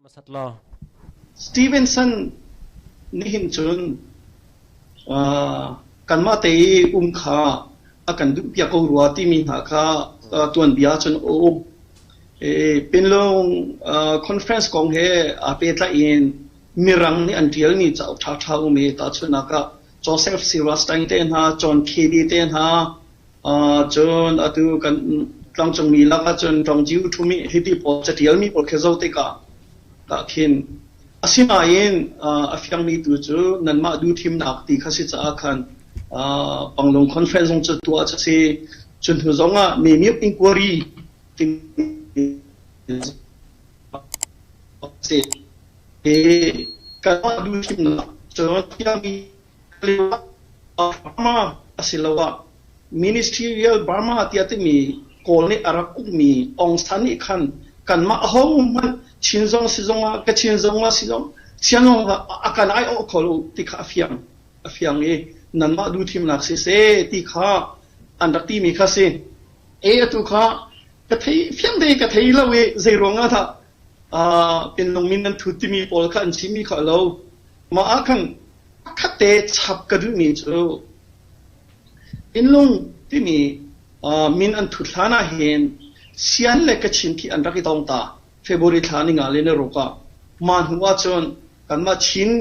Hmasat law. Stevenson nihin cun kanmah te i um kha a kan duhpiak ko rua timi hna kha tuanbia cun a um. Pinlung conference kong he aa pehtlaih in Mirang nih an ṭialmi cauk ṭhaṭha um i tahchunhnak ah Joseph C. Rustain te hna, John Kelly te hna, cun atu kan tlangcungmi lakah cun Ṭawngjiu Ṭhumi hiti pawl caṭialmi pawl khi zoh tikah ah khin asinain a fiangmi tu cu nanmah duhthimnak ti kha si caah khan Panglong Conference zong cu tuah cu si. Cun hnu zong ah Memyuk Inquiry timi si. Hi kanmah duhthimnak cun fiangmi Burma asiloah Ministerial Burma tiah timi Kawl nih a rak ukmi Aung San nih khan kanmah ahohmanh Chin zong si zongah Kachin zong ah si zong Sian zong ah a kan aiawh kho lo ti kha a fiang a fiang i nanmah duhthimnak siseh ti kha an rak timi kha si. E atu kha ka thei fiang te ka thei lo i zei ruangah dah pinlung min nan thut timi pawl kha an chimmi kha lo. Mah ah khan Khatte chap ka duhmi cu Pinlung timi min an thut hlan ahhin Sian le Kachin khi an rak i tong ta. February thla ni nga le ni ruk ah. Mah hnu ahcun kanmah Chin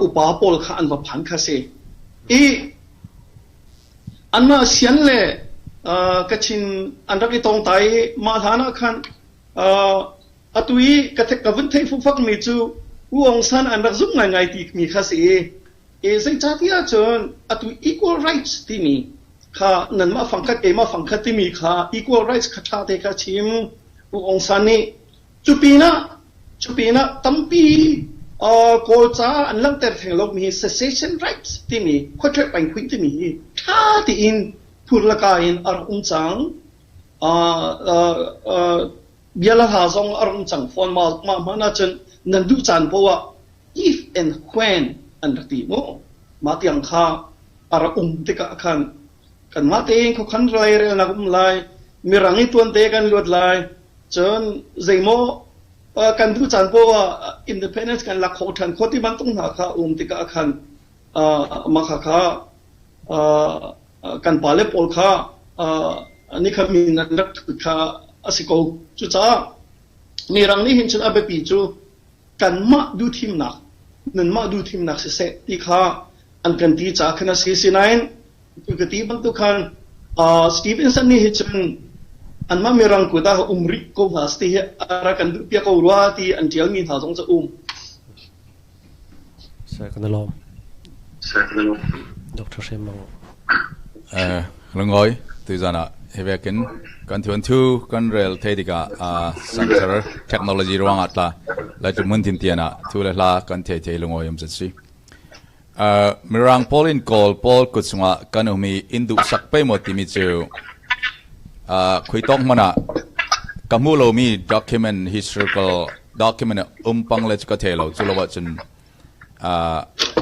upa pawl kha an va phan kha si. I anmah Sian le Kachin an rak i tong ta i mah hlan ah khan Atu i ka vun theih fukfakmi cu U Aung San an rak zumh ngaingai timi kha si i, e zeicahtiah cun atu equal rights timi kha nanmah fangkhat keimah fangkhat timi kha equal rights kha ṭha te kha chim U Aung San nih cupinah tampi Kawlca an langhter theng lomi secession rights timi khuaṭhek pengkhuih timi hi ṭha tein phur laka in a rak um cang. Bia le hla zong a rung cang fawn. Mah hmanh ahcun nan duh caan poah ah if and when an rak ti mu. Mah tiang kha a rak um tikah khan kanmah tein khuakhan lairelnak um lai, mirang i tuante kan luat lai, cun zeimaw kan duh caan poah ah independence kan lak khawh ṭhan khawh ti bantuk hna kha um tikah khan mah kha kan pale pawl kha nikhat min an rak thut kha a si ko. Cucaah Mirang nih hin cun a biapi cu kanmah duhthimnak, nanmah duhthimnak siseh ti kha an kan ti caah khan a si. Sinain tu ka ti bantuk khan Stevenson nih hi cun anmah Mirang kut ah um rih ko hna ti hi a rak kan duhpiak ko rua ti an ṭialmi hna zong cu um. Sir kan lawm. Dr. Hre Mang. Lungoi tuzan ah hevekin kan thuan thu kan rel thei tikah sensor technology ruangah tla lai tu mun tin tian ah thu le hla kan thei thei lungoi um si mirang paul in kawl paul kut chungah kan umi in duh sak pe mo timi chu khui tong mana ka mu lo mi document historical document umpang le chu ka thei lo chu lo cun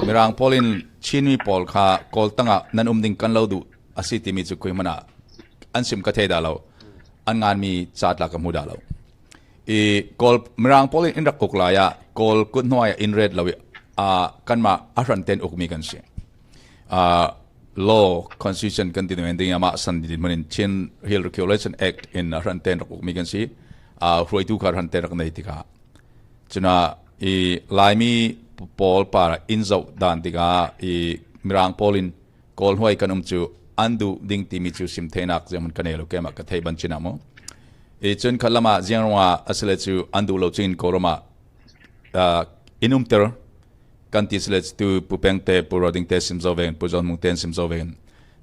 Mirang pawl in Chinmi pawl kha Kawl tangah nan um ding kan lo duh a si timi cu kui hmanh ah an sim ka thei dah lo. An nganmi ca tla ka hmu dah lo. I Kawl Mirang pawl in in rak uk lai ah Kawl kut hnuai ah in ret lo i kanmah a hran ten ukmi kan si. Law constitution kan ti men ding ama san din manin Chin Hill Regulation Act in a hran ten rak ukmi kan si. Hruaitu kha hran ten rak nei tikah Cuna i Laimi pawl par inn zoh dan tikah i Mirang pawl in Kawl hnuai kan um cu an duh ding timi cu sim thenak zeihmanh ka nei lo keimah ka thei ban chin ah mu. I cun khat lam ah ziang ruangah asile cu an duh lo cun Kawlram ah inn umter kan ti sile tu Pu Peng te Pu Roding te sim zo ven Pu John Mung te sim zo ven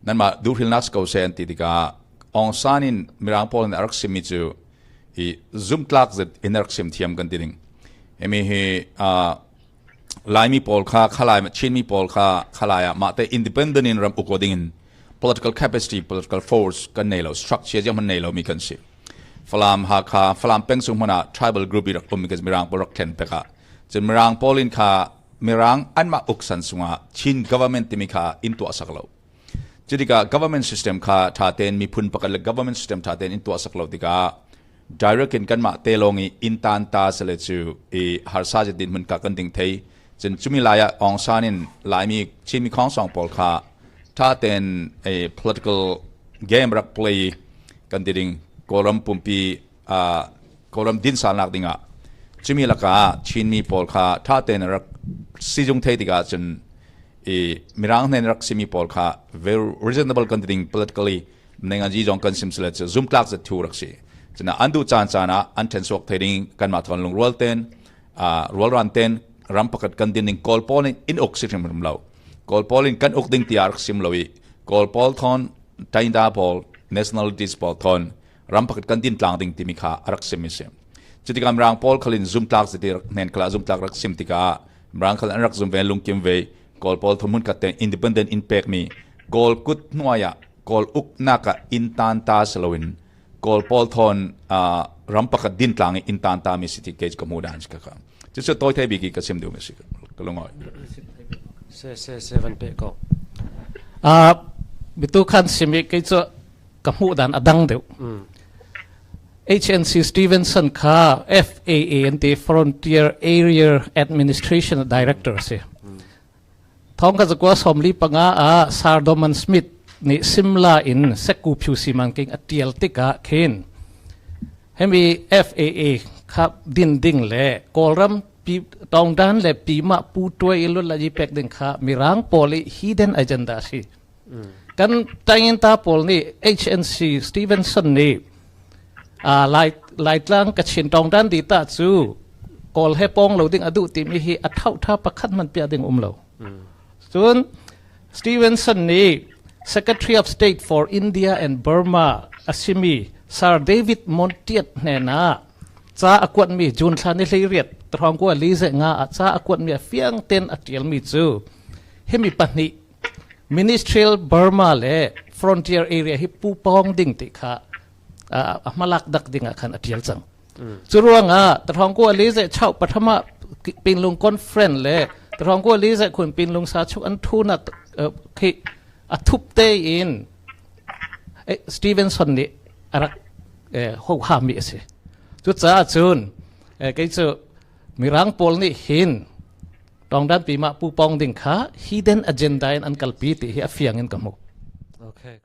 nanmah duhrilnak ko se an ti tikah Aung San in Mirang pawl in a rak simmi cu i zumtlak zet in rak sim thiam kan ti ding hemi hi Laimi pawl kha khalai Chinmi pawl kha khalai ah mah te independent in ram uk ding in political capacity political force kan nei lo structure jang man nei lo mi kan si Falam Hakha Falam peng sung hmana tribal group i rak um mi Mirang pawl rak thlen peka cun Mirang pawl in kha Mirang anmah uk san sungah Chin government timi kha in tuah sak lo Cutikah government system kha ṭha tein miphun pakhat le government system ṭha tein in tuahsak lo tikah Direct in kanmah te lawng i inn tan ta sale cu i harsa je din mun ka kan ding thei. Cun cumi lai ah Aung San in Laimi Chinmi khongsong pawl kha tha ten a political game rak play kan ti ding Kawlram pumpi Kawlram din salnak dingah cumi lakah Chinmi pawl kha tha ten rak sizung thei tikah cun i mirang hnen rak simi pawl kha very reasonable kan ti ding politically nengan ji zong kan sim sile cu zumtlak zat thu rak si. Cuna an du caan caan ah an then suak thei ding kanmah thon lungrual ten rualran ten ram pakhat kan din ding Kawl pawl in in uk si hrim hrim lo. Kawl pawl in kan uk ding tiah rak sim lo i Kawl pawl thon Tainda pawl nationalities pawl thon ram pakhat kan din tlang ding timi kha a rak sim mi si. Cutikah Mirang pawl khalin zumtlak zati rak hnen khala zumtlak rak sim tikah Mirang khal an rak zum ve lungkim ve. Kawl pawl thon mun khat te independent in pek mi Kawl kut hnuai ah Kawl uknak ah inn tan ta si loin Kawl pawl thawn ram pakhat din tlang i inn tan ta mi si ti ke ka mu dan si ka ka. Cucu tawi thei bik i ka sim duh mi si ka lungoi. Se se se van pe ko. Bitu khan simi kei cu ka hmuh dan a dang deuh. HNC Stevenson kha FAA an ti, Frontier Area Administration Director si. Thong ka zakua 45 ah Sir Dorman Smith nih Simla in Sekku Phu Simanking a tial tikah khin hemi FAA kha din ding le Kawlram pi tongdan le pima pu tuai ilut la ji pek ding kha mirang pawl i hidden agenda si. Kan tangin ta pawl nih HNC Stevenson nih lai Laitlang Kachin tongdan di ta cu Kawl he pong lo ding a duh timi hi a thau tha pakhat man pia ding um lo. Cun Stevenson nih Secretary of State for India and Burma asimi Sir David Montieth hnenah ca a kuatmi June thla ni 18 1945 ah ca a kuatmi a fiang ten a tialmi cu himi pahnih Ministerial Burma le Frontier area hi pu pawng ding ti kha a hmalak dak ding ah khan a tial cang. Cu ruangah tathawng li ze chau pathama Pinlung conference le tathawng li ze khun Pinlung sa chuk an thu na khi a thup te in Stevenson nih a rak ho ha mi a si. Cu caah cun kei cu Mirang pawl nih hin Tongdan pi ma pu pong ding kha hidden agenda in an kalpi ti hi a fiang in ka hmu. Okay.